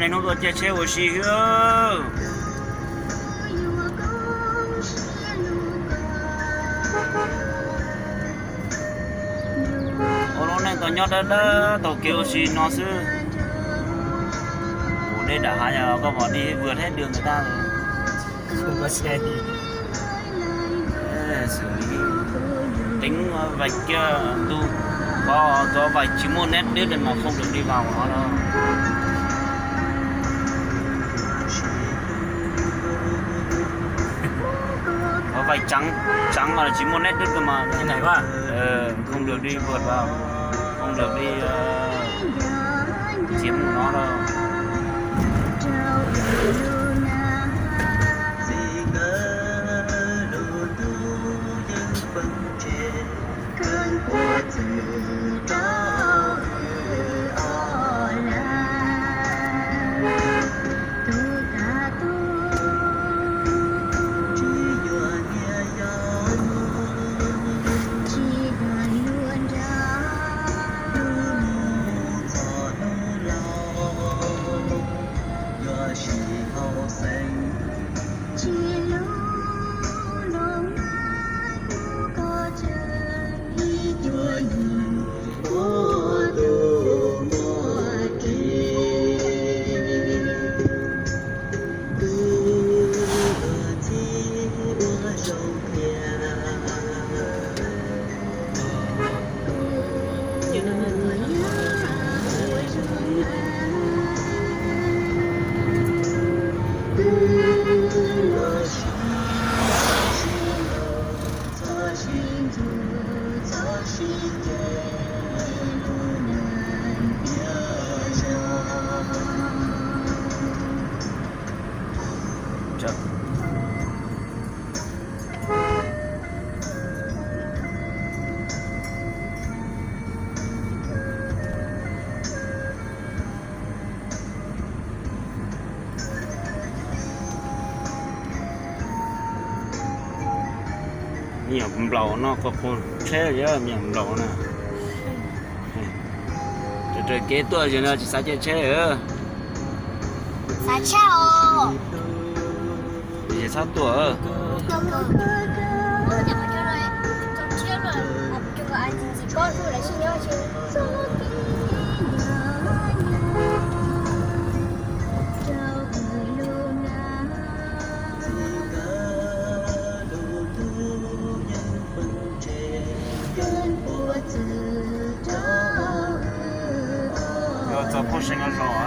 Hnub tuaj caij tsheb ua si xwb. Ua lub neej tau nyob dawb dawb taug kev ua si no xwb. Ua dej dam hav yog koj pom dij vwg theb dwg ntawm tag. Xws li teeb vais kiag ntuj, pov tuav vais tsis muaj neb dwb li mas không được đi vào no. Tuav vais trắng, trắng mà tsis muaj neb dwb li mas không được đi vượt vào, không được đi chiếm nó đâu. Me nyuam nplaum no qhuas qhuas tsheb, me nyuam nplaum na. Raws kev tuaj ces no tsis xav caij tsheb. Xav tshaj os. Ces txhob tuaj. Yuav txog phooj seev zos.